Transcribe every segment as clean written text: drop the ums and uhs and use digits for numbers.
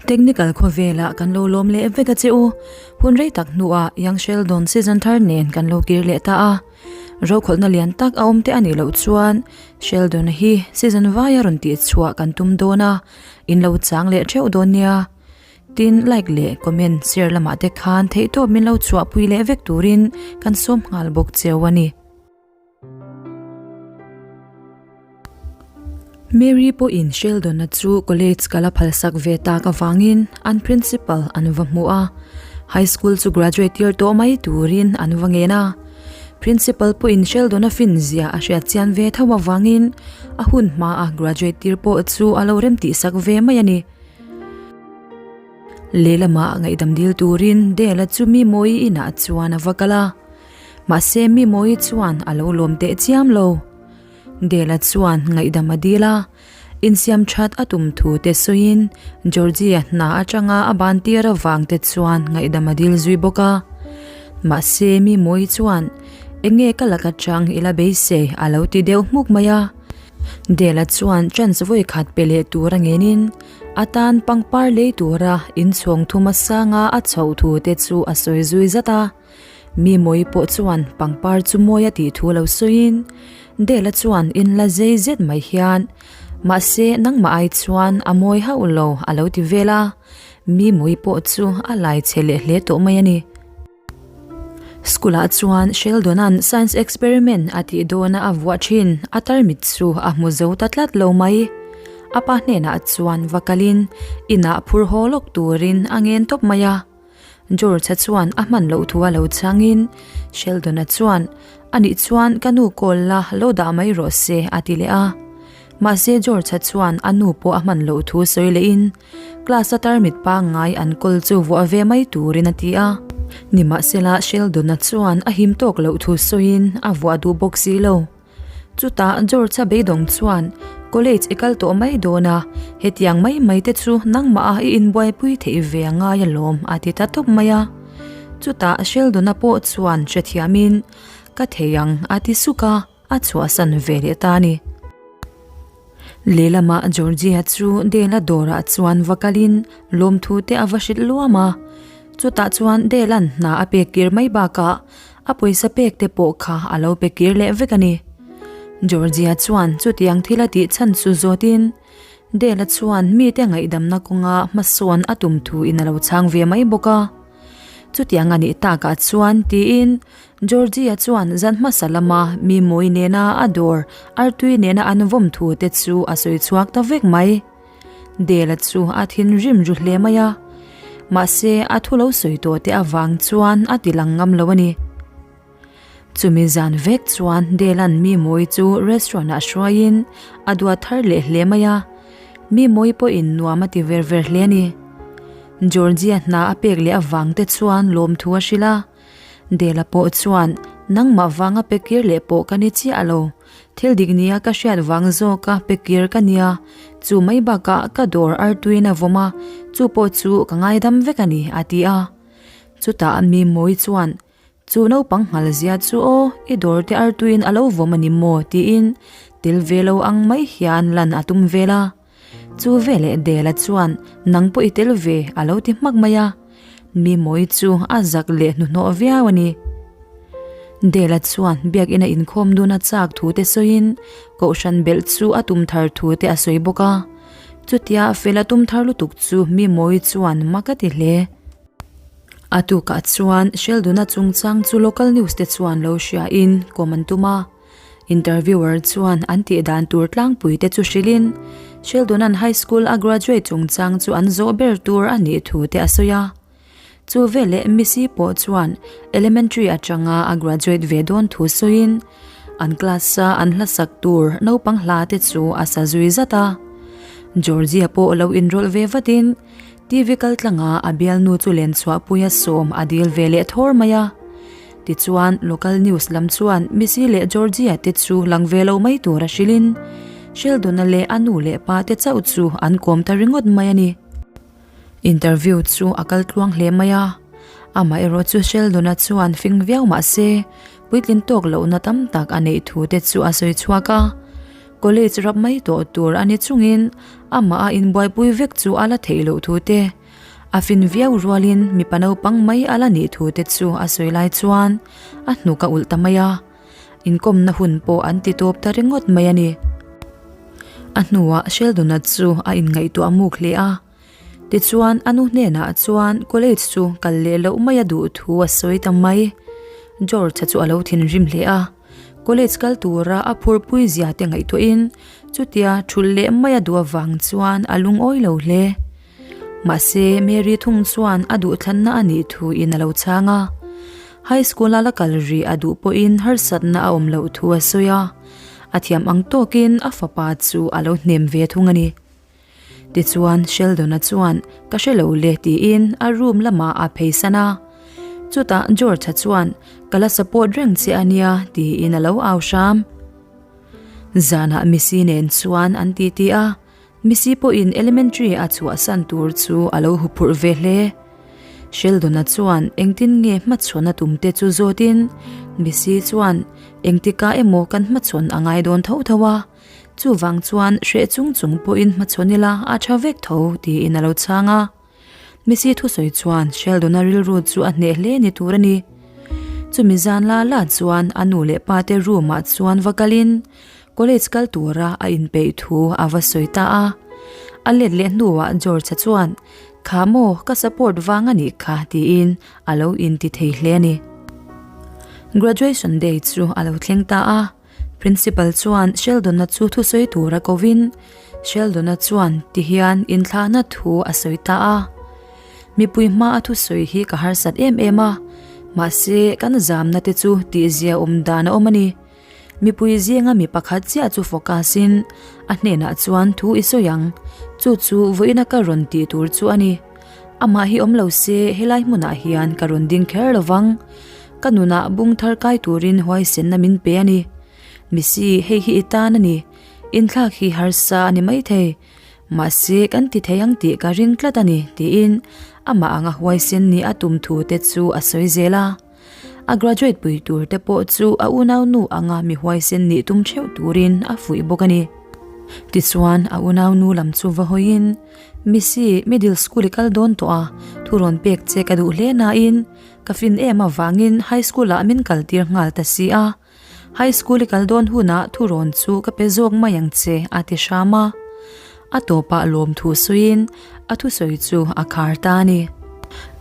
Technical khawvelah kan lo lawm leh vek a che u. Hun rei tak hnuah Young Sheldon season thar nen kan lo kir leh ta a. Rokhawlhna lian tak a awm te a nih loh chuan Sheldon hi season vaia rawn tih chhuah kan tum dawn a, in lo chang leh theuh dawn nia. Tin, like leh comment share lamah te khan theihtawp min lo chhuahpui leh vek turin kan sawm nghal bawk cheu a ni. Mary pawhin Sheldon-a chu college kal a phalsak ve tak avangin an principal an va hmu a, high school chu graduate tir tawh mai turin an va ngen a. Principal pawhin Sheldon-a fin zia a hriat chian ve tho avangin a hun hmaa graduate tir pawh chu a lo remtihsak ve mai a ni. Lehlamah ngaihdam dil turin Dale-a chu mi mawi inah chuan a va kal a. Mahse mi mawi chuan a lo lawm teh chiam lo. Dale-a chuan ngaihdam a dil a, insiam that a tum thu te sawiin Georgie-a hna atanga a ban tir avang te chuan ngaihdam a dil zui bawk a. Mahse mi mawi chuan enge ka lak atang i la beisei a lo ti deuh hmuk mai a. Dale-a chuan chance vawi khat pe leh tur a ngenin a tan pangpar lei tura inchhawng thuma sanga a chhoh thu te chu a sawi zui zat a. Mi mawi pawh chuan pangpar chu mawi a tih thu lo sawiin Dela chuan in la zei zet mai hian mahse nangmah ai chuan a mawi hauh lo a lo ti vel a, mi mawi pawh chu a lai chhe leh hle tawh mai a ni. School ah chuan Sheldon-a'n science experiment a tih dawna a vuah thin a tarmit chu a hmu zo ta tlat lo mai. A pa hnenah chuan va kalin inah phur haw lawk turin a ngen tawp mai a. George-a chuan a hman loh thu a lo chhangin Sheldon-a chuan, Anih chuan ka nu call la lo dah mai rawh se a ti leh a. Mahse George-a chuan a nu pawh a hman loh thu sawi lehin class-a tarmit pangngai an call chu vuah ve mai turin a ti a. Nimahsela Sheldon-a chuan a him tawk loh thu sawiin a vuah duh bawk si lo. Chutah George-a beidawng chuan, College i kal tawh mai dawn a, hetiang mai mai te chu nangmah a i inbuaipui theih ve a ngai alawm a ti ta tawp mai a. Chutah Sheldon-a pawh chuan hrethiamin, Ka thei ang a ti suk a, a chhuahsan ve leh ta a ni. Lehlamah Georgia chu Dale-a dawrah chuan va kalin lawmthu te a va hrilh luam a. Chutah chuan Dale-a'n hna a pek kir mai bakah a pawisa pek te pawh kha a lo pe kir leh vek a ni. Georgia chuan chutiang thil a tih chhan chu zawtin Dale-a chuan mite ngaihdamna kawnga hmasawn a tum thuin a lo chhang ve mai bawk a. Chutiang a nih takah chuan tiin Georgia chuan zan hmasa lama mi mawi nena a dawr artui nena an vawm thu te chu a sawi chhuak ta vek mai. Dela chu a thinrim ru hle mai a, mahse a thu lo sawi tawh te avang chuan a ti lang ngam lo a ni. Chumi zan vek chuan Dela'n mi mawi chu restaurant ah hruaiin a duat thar leh hle mai a, mi mawi pawhin nuam a ti ver ver hle a ni. Georgia hna a pek leh avang te chuan lawmthu a hrilh a, Dela pawh chuan nangmah vanga pe kir leh pawh ka ni chiah lo, thil dik nia ka hriat vang zawka pe kir ka nia, chu mai bakah ka dawr artuin a vawm a, chu pawh chu ka ngaidam vek a ni a ti a. Chutah mi mawi chuan Chu naupang nghal zia chu aw, i dawr te artuiin a lo vawm a ni maw? tiin tel ve lo ang mai hian lan a tum vel a. Chu veleh Dela chuan nang pawh i tel ve a lo ti hmak mai a. Mi mawi chu a zak leh hnuhnawh viau a ni. Dela chuan biakina inkhawm dun a chak thu te sawiin kohhran belh chu a tum thar thu te a sawi bawk a. Chutia fel a tum thar lutuk chu mi mawi chuan mak a ti hle. A tukah chuan Sheldon-a chungchang chu local news te chuan lo hriain kawm an tum a. Interviewer chuan an tih dan tur tlangpui te chu hrilhin Sheldon-a'n high school a graduate chungchang chu an zawh ber tur a nih thu te a sawi a. Chu veleh Missy pawh chuan elementary atanga a graduate ve dawn thu sawiin an class-a an hlasak tur naupang hla te chu a sa zui zat a. Georgia pawh lo inrawlh ve vatin TV kal tlanga a bialnu chu len chhuahpuia sawm a dil ve leh thawr mai a. Tichuan, local news lam chuan Missy leh Georgia te chu lang ve lo mai tura hrilhin, Sheldon-a leh a nu leh pa te chauh chu an kawm ta ringawt mai a ni. Interview chu a kal tluang hle mai a. Amaherawh chu Sheldon-a chuan fing viau mah se, puitlin tawk lohna tam tak a neih thu te chu a sawi chhuak a. College rap mai tawh tur a ni chungin amah a inbuaipui vek chu a la theih loh thu te, a fin viau rualin mipa naupang mai a la nih thu te chu a sawi lai chuan a hnuk a ulh ta mai a, inkawmna hun pawh an ti tawp ta ringawt mai a ni. A hnuah Sheldon-a chu a inngaihtuah muk hle a. Tichuan a nu hnenah chuan college chu kal leh loh mai a duh thu a sawi ta mai. George-a chu a lo thinrim hle a, college kal tura a phurpui zia te ngaihtuahin chutia thulh leh mai a duh avang chuan a lungawi lo hle. Mahse Mary thung chuan a duhthlanna a nih thuin a lo chhang a. High school a la kal rih a duh pawhin harsatna a awm loh thu a sawi a, a thiam ang tawkin a fapa chu a lo hnem ve thung a ni. Tichuan Sheldon-a chuan Ka hre lo le tiin a room lamah a pheisan a. Chutah George-a chuan Ka la support reng che a nia tiin a lo au hram. Zanah Missy nen chuan an titi a, Missy pawhin elementary a chhuahsan tur chu a lo huphurh ve hle. Sheldon-a chuan engtin nge hmachhawn a tum te chu zawtin Missy chuan Engtikah emaw kan hmachhawn a ngai dawn tho tho a, Chuvang chuan hreh chung chung pawhin hmachhawn ila a tha vek tho tiin a lo chhang a. Missy thusawi chuan Sheldon-a rilru chu a hneh hle ni tur a ni. Chumi zan la la chuan a nu leh pa te room ah chuan va kalin college kal tura a inpeih thu a va sawi ta a. A let leh hnuah George-a chuan Kha maw ka support vang a nih kha tiin a lo inti thei hle a ni. Graduation day chu a lo thleng ta a. Principal chuan Sheldon-a chu thusawi tura kovin Sheldon-a chuan tihian inthlahna thu a sawi ta a. Mipui hma a thusawi hi ka harsat em em a, mahse kan zamna te chu tihzia awm dan a awm a ni. Mipui zinga mi pakhat chiah chu focus in a hnenah chuan thu i sawi ang, chu chu vawiina ka rawn tih tur chu a ni. Amah hi awm lo se helai hmunah hian ka rawn ding kher lo vang. Ka nunah bung thar kai turin huaisenna min pe a ni. Missy, hei hi i tan a ni. Inthlak hi harsa a ni maithei. Mahse, kan ti thei ang tih ka ring tlat a ni, tiin amah anga huaisen nih a tum thu te chu a sawi zel a. A graduate pui tur te pawh chu a unaunu anga mi huaisen nih tum theuh turin a fuih bawk a ni. Tichuan, a unaunu lam chu va hawiin, Missy, middle school i kal dawn tawh a, thu rawn pek che ka duh hle nain, Ka fin em avangin high school ah min kal tir nghal ta si a, high school i kal dawn hunah thurawn chu ka pe zawk mai ang che a ti hram a. A tawpah lawmthu sawiin a thusawi chu a khar ta a ni.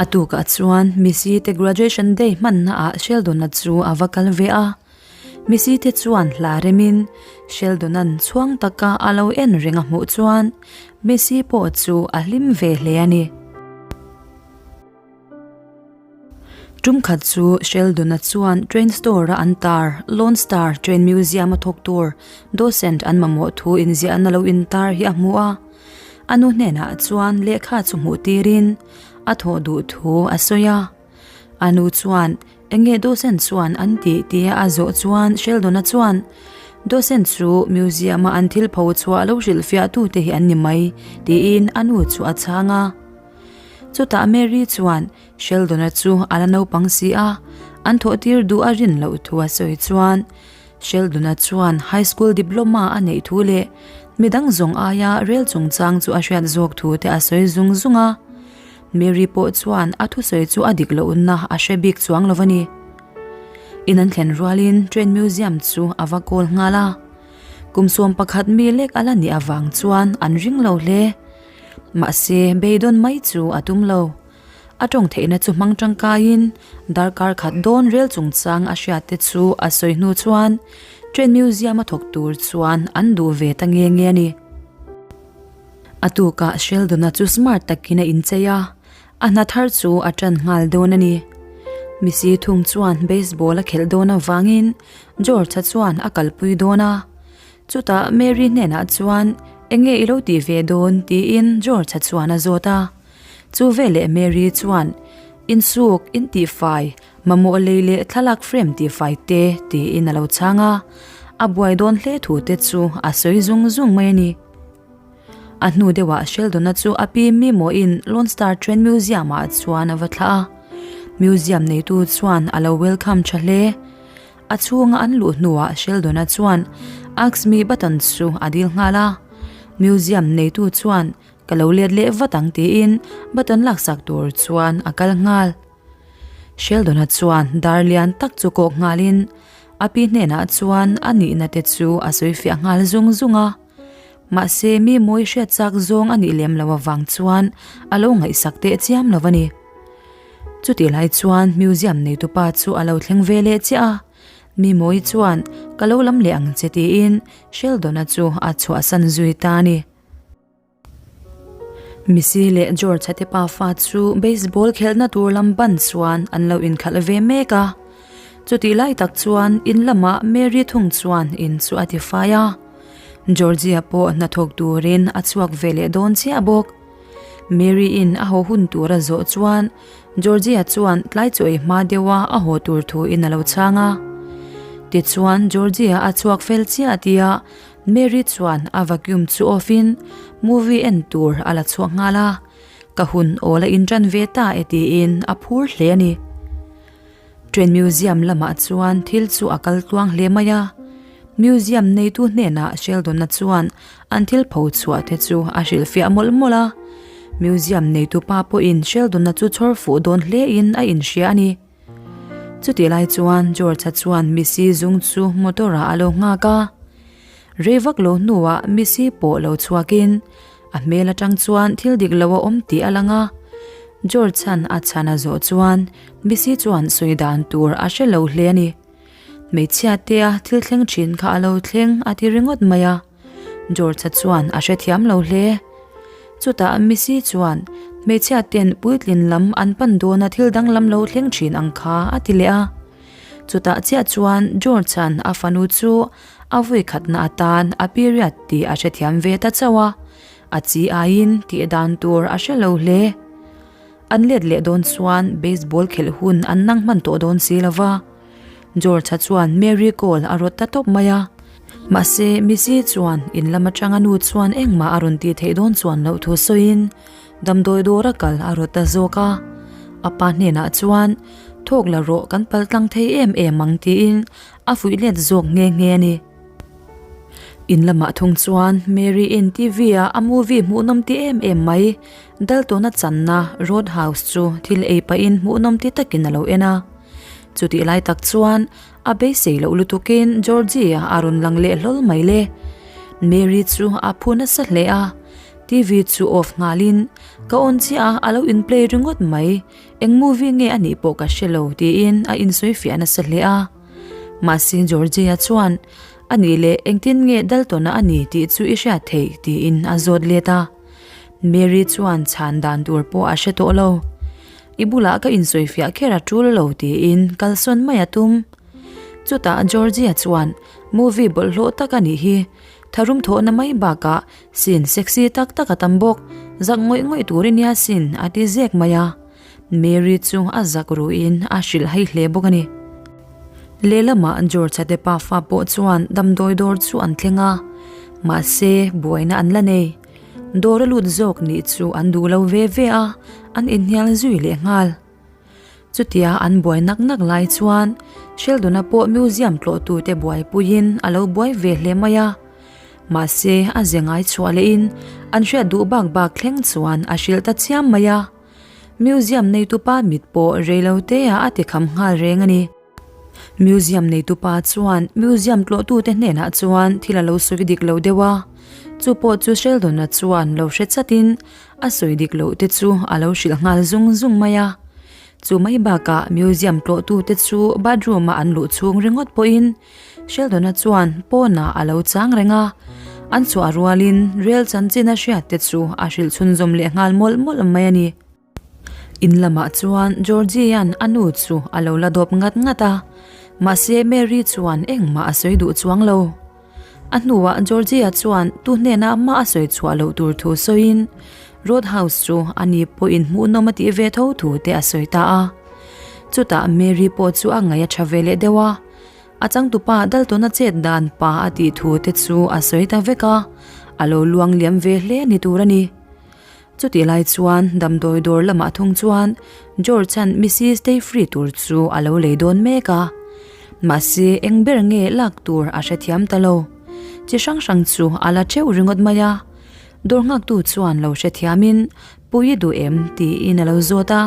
A tukah chuan Missy te graduation day hmanna ah Sheldon-a chu a va kal ve a. Missy te chuan hla remin Sheldon-a'n chhuang taka a lo en reng a hmuh chuan Missy pawh chu a hlim ve hle a ni. Tum khat chu Sheldon-a chuan train store-a an tar Lone Star Train Museum-a thawk tur docent an mamawh thu inziahna lo intar hi a hmu a. A nu hnenah chuan lehkha chu hmuh tirin a thawh duh thu a sawi a. A nu chuan eng nge docent chuan an tih tia a zawh chuan Sheldon-a chuan docent chu museum-a an thil pho chhuah lo hrilhfiah tute hi an ni mai tiin a nu chu a chhang a. Chutah Mary chuan Sheldon-a chu a la naupang si a, an thawhtir duh a rin loh thu a sawi chuan Sheldon-a chuan high school diploma a neih thu leh midang zawng aia rel chungchang chu a hriat zawk thu te a sawi zung zung a. Mary pawh chuan a thusawi chu a dik lohna a hre bik chuang lo a ni. In an thlen rualin train museum chu a va kawl nghal a. Kum 11 mi lek a la nih avang chuan an ring lo hle. Mahse, beidawn mai chu a tum lo. A tawng theihna chu hmang tangkaiin darkar khat dawn rel chungchang a hriat te chu a sawi hnu chuan Train Museum a thawk tur chuan an duh ve ta nge nge a ni. A tukah Sheldon-a chu smart takin a inchei a, a hna thar chu a tan nghal dawn a ni. Missy thung chuan baseball a khelh dawn avangin George-a chuan a kalpui dawn a. Chutah Mary hnenah chuan, Enge i lo tih ve dawn? tiin George-a chuan a zawt a. Chu veleh Mary chuan, Insuk, intihfai, mamawh lei leh thlalak frame tihfai te, tiin a lo chhang a. A buai dawn hle thu te chu a sawi zung zung mai a ni. A hnu deuhah Sheldon-a chu a pi Mimo-in Lone Star Train Museum-ah chuan a va thlah a. Museum neitu chuan a lo welcome tha hle. A chhunga an luh hnuah Sheldon-a chuan Ask me button chu a dil nghal a. Museum neitu chuan ka lo let leh vat ang tiin button laksak tur chuan a kal nghal. Sheldon-a chuan dar lian tak chu kawk nghalin a pi hnenah chuan a nihna te chu a sawi fiah nghal zung zung a. Mahse mi mawi hriat chak zawng a nih lem loh avang chuan a lo ngaihsak teh chiam lo a ni. Chutih lai chuan museum neitupa chu a lo thleng ve leh chiah a, mi mawi chuan ka lo lam leh ang che tiin Sheldon-a chu a chhuahsan zui ta a ni. Missy leh George-a te pafa chu baseball khelhna tur lam ban chuan an lo inkhalh ve mek a. Chutih lai tak chuan in lamah Mary thung chuan in chu a tifai a. Georgie-a pawh hnathawk turin a chhuak ve leh dawn chiah bawk. Mary-in a haw hun tur a zawh chuan Georgie-a chuan tlai chaw ei hma deuha a haw tur thuin a lo chhang a. Tichuan Georgie-a a chhuak fel chiah tia Mary chuan a vacuum chu off in movie en tur a la chhuak nghal a, ka hun awl a inṭan ve ta e tiin a phur hle a ni. Train museum lamah chuan thil chu a kal tluang hle mai a, museum neitu hnenah Sheldon-a chuan an thil pho chhuah te chu a hrilhfiah mawlh mawlh a, museum neitupa pawhin Sheldon-a chu chhawr fuh dawn hle in a inhria a ni. Chutih lai chuan George-a chuan Missy zung chu motor-ah a lo nghak a. Rei vak lo hnuah Missy pawh lo chhuakin a hmel atang chuan thil dik lo a awm tih a lang a. George-a'n a chhan a zawh chuan Missy chuan sawi dan tur a hre lo hle a ni. Hmeichhia tea thil thleng thin kha a lo thleng a ti ringawt mai a. George-a chuan a hrethiam lo hle. Chutah Missy chuan hmeichhia ten puitlin lam an pan dawna thil danglam lo thleng thin ang kha a ti leh a. Chutah chiah chuan George-a'n a fanu chu a vui khatna atan a period tih a hrethiam ve ta chauh a, a chi aiin tih dan tur a hre lo hle. An let leh dawn chuan baseball khelh hun an nang hman tawh dawn si lo va. George-a chuan Mary call a rawt ta tawp mai a. Mahse, Missy chuan in lam atanga nu chuan engmah a rawn tih theih dawn chuan loh thu sawiin damdawi dawra kal a rawt ta zawk a. A pa hnenah chuan, Thawk la rawh kan pal tlang thei em em ang tiin a fuih let zawk nghe nghe a ni. In lamah thung chuan Mary-in TV-a a movie hmuhnawm ti em em mai Daltona channa Road House chu thil ei pahin hmuhnawm ti takin a lo en a. Chutih lai tak chuan a beisei loh lutukin Georgie-a a rawn lang leh hlawl mai le. Mary chu a phu nasa hle a, TV chu off nghalin, Ka on chiah a, a lo in play ringawt mai, eng movie nge a nih pawh ka hre lo tiin a insawi fiah nasa hle a. Mahse Georgie-a chuan, A nih leh engtin nge Dalton-a a ni tih chu i hriat theih tiin a zawt let a. Mary chuan chhan dan tur pawh a hre tawh lo. I bulah ka insawifiah kher a tul lo tiin kalsawn mai a tum. Chutah Georgia chuan movie bawlhhlawh tak a nih hi, tharum thawhna mai bakah scene sexy tak tak a tam bawk, zak ngawih ngawih tur i nia sin a ti zek mai a. Mary chu a zak ruhin a hrilh hai hle bawk a ni. Lehlamah George-a te pafa pawh chuan damdawi dawr chu an thleng a, mahse buaina an la nei. Dawr a lut zawk nih chu an duh lo ve ve a, an inhnial zui leh nghal. Chutia an buai nak nak lai chuan Sheldon-a pawh museum tlawhtute buaipuiin a lo buai ve hle mai a. Mahse a ze ngai chhuah lehin an hriat duh bak bak thleng chuan a hrilh ta chiam mai a. Museum neitupa mit pawh reiloteah a tikham nghal reng a ni. Museum neitupa chuan museum tlawhtute hnenah chuan thil a lo sawi dik lo deuh a, chu pawh chu Sheldon-a chuan lo hre chatin a sawi dik loh te chu a lo hrilh nghal zung zung mai a. Chu mai bakah museum tlawhtute chu bathroom-a an luh chhung ringawt pawhin Sheldon-a chuan pawnah a lo chang reng a, an chhuah rualin rel chanchin a hriat te chu a hrilh chhunzawm leh nghal mawlh mawlh mai a ni. In lamah chuan Georgie-a'n a nu chu a lo la dawp ngat ngat a, mahse Mary chuan engmah a sawi duh chuang lo. A hnuah Georgie-a chuan tu hnenah mah a sawi chhuah loh tur thu sawiin Roadhouse chu a ni pawhin hmuhnawm a tih ve tho thu te a sawi ta a. Chutah Mary pawh chu a ngaih a tha ve leh deuh a, a changtupa Dalton-a chet dan pa a tih thu te chu a sawi ta vek a, a lo luang liam ve hle ni tur a ni. Chutih lai chuan damdawi dawr lamah thung chuan George-a'n Missy stay free tur chu a lo lei dawn mek a. Mahse eng ber nge lak tur a hrethiam ta lo. chi hrang hrang chu a la teuh ringawt mai a. Dawr nghaktu chuan lo hrethiamin Pui i duh em? tiin a lo zawt a,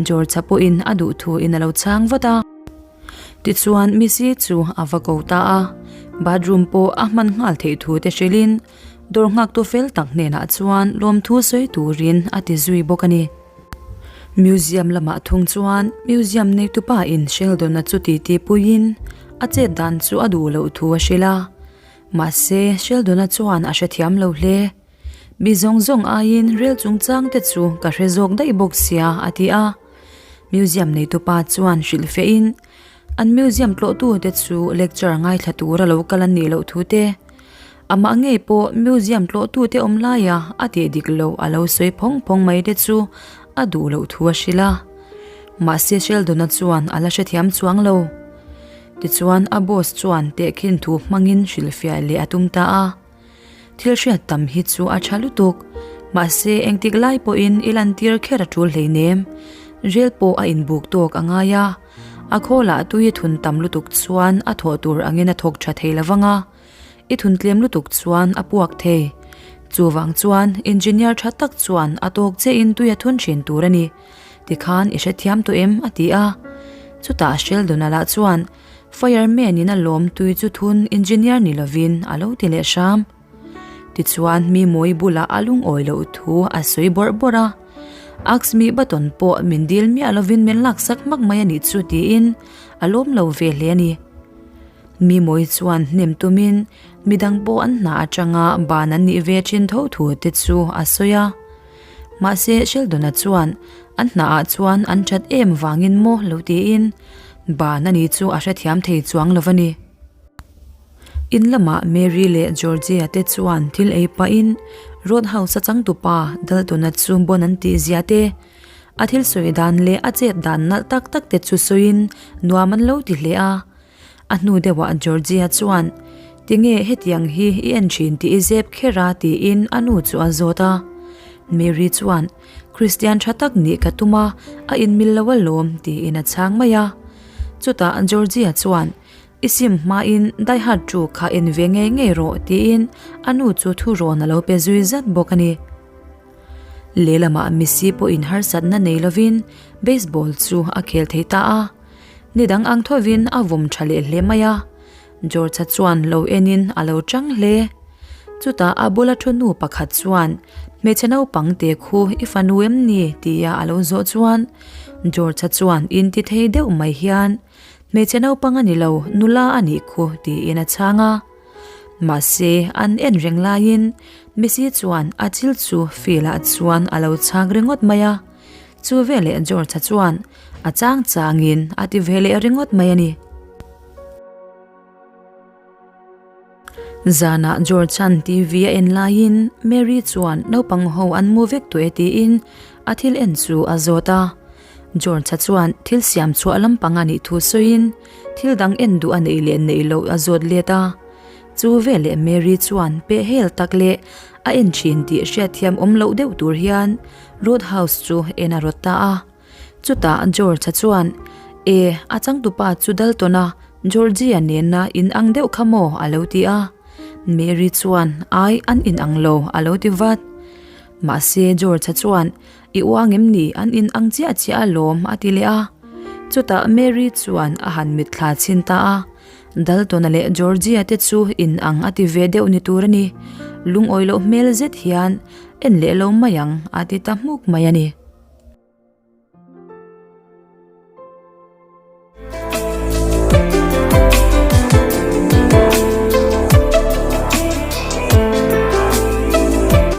George-a pawhin a duh thuin a lo chhang vat a. Tichuan Missy chu a va ko ta a, bathroom pawh a hman nghal theih thu te hrilhin dawr nghaktu fel tak hnenah chuan lawmthu sawi turin a ti zui bawk a ni. Museum lamah thung chuan museum neitupa in Sheldon-a chu titi puiin a chet dan chu a duh loh thu a hrilh a, mahse Sheldon-a chuan a hrethiam lo hle. Mi zawng zawng aiin rel chungchang te chu ka hre zawk daih bawk sia a ti a. Museum neitupa chuan hrilh fehin an museum tlawhtute chu lecture ngaithla tura lo kal an nih loh thu te, amah ngei pawh museum tlawhtute awm laia a tih dik loh a lo sawi phawng phawng mai te chu a duh loh thu a hrilh a. Mahse Sheldon-a chuan a la hrethiam chuang lo. Tichuan a boss chuan tehkhin thu hmangin hrilhfiah leh a tum ta a. Thil hriat tam hi chu a tha lutuk, mahse engtik lai pawhin i lantir kher a tul hleinem. Rel pawh a inbuk tawk a ngai a, a khawlah tui i thun tam lutuk chuan a thawh tur angin a thawk tha thei lo vang a, i thun tlem lutuk chuan a puak thei. Chuvang chuan engineer tha tak chuan a tawk chiahin tui a thun thin tur a ni. Tikhan i hrethiam tawh em? a ti a. Chutah Sheldon-a lah chuan Fireman in a lawm tui chu thun engineer ni lovin a lo ti leh hram. Tichuan mi mawi bulah a lungawi loh thu a sawi bawrh bawrh a. Aksmi button pawh min dil miah lovin min laksak hmak mai a nih chu tiin a lawm lo ve hle a ni. Mi mawi chuan hnem tumin midang pawh an hna atanga ban an nih ve thin tho thu te chu a sawi a. Mahse Sheldon-a chuan an hnaah chuan an that em vangin maw lo tiin Ban a ni chu a hrethiam thei chuang lo a ni. In lamah Mary leh Georgia te chuan thil ei pahin Roadhouse a changtupa Dalton-a chu bawn an tih zia te, a thil sawi dan leh a chet dan nalh tak tak te chu sawiin nuam an lo ti hle a. A hnu deuhah Georgia chuan, Tinge hetiang hi i en thin tih i zep kher a? tiin a nu chu a zawt a. Mary chuan, Kristian tha tak nih ka tum a, a inmil lo alawm, tiin a chhang mai a. Chutah Georgia chuan, I sim hmain Daihatru kha en ve ngei ngei rawh, tiin a nu chu thurawn a lo pe zui zat bawk a ni. Lehlamah Missy pawhin harsatna nei lovin baseball chu a khel thei ta a. Ni dang ang thovin a vawm tha leh hle mai a, George-a chuan lo enin a lo chang hle. Chutah a bula thu nu pakhat chuan, Hmeichhe naupang te khu i fanu em ni? tia a lo zawh chuan George-a chuan inti thei deuh mai hian, Hmeichhe naupang a ni lo, nula a nih khu, tiin a chhang a. Mahse, an en reng laiin Missy chuan a chil chu field-ah chuan a lo chhak ringawt mai a. Chu veleh George-a chuan a chang changin a ti ve leh ringawt mai a ni. Zanah George-a'n TV a en laiin Mary chuan naupang ho an mu vek tawh e tiin a thil en chu a zawt a. George-a chuan thil siam chhuah lampang a nih thu sawiin thil dang en duh a neih leh neih loh a zawt let a. Chu veleh Mary chuan pehhel tak leh a en thin tih hriatthiam awm loh deuh tur hian Roadhouse chu en a rawt ta a. Chutah George-a chuan, E, a changtupa chu Dalton-a, Georgie-a nena in ang deuh kha maw? a lo ti a. Mary chuan, Ai, an in ang lo, a lo ti vat. Mahse George-a chuan, I uang em ni? An in ang chiah chiah alawm, a ti leh a. Chutah Mary chuan a han mitthla chhin ta a. Dalton-a leh Georgie-a te chu in ang a ti ve deuh ni tur a ni. Lungawi loh hmel zet hian en leh lo mai ang, a ti ta hmuk mai a ni.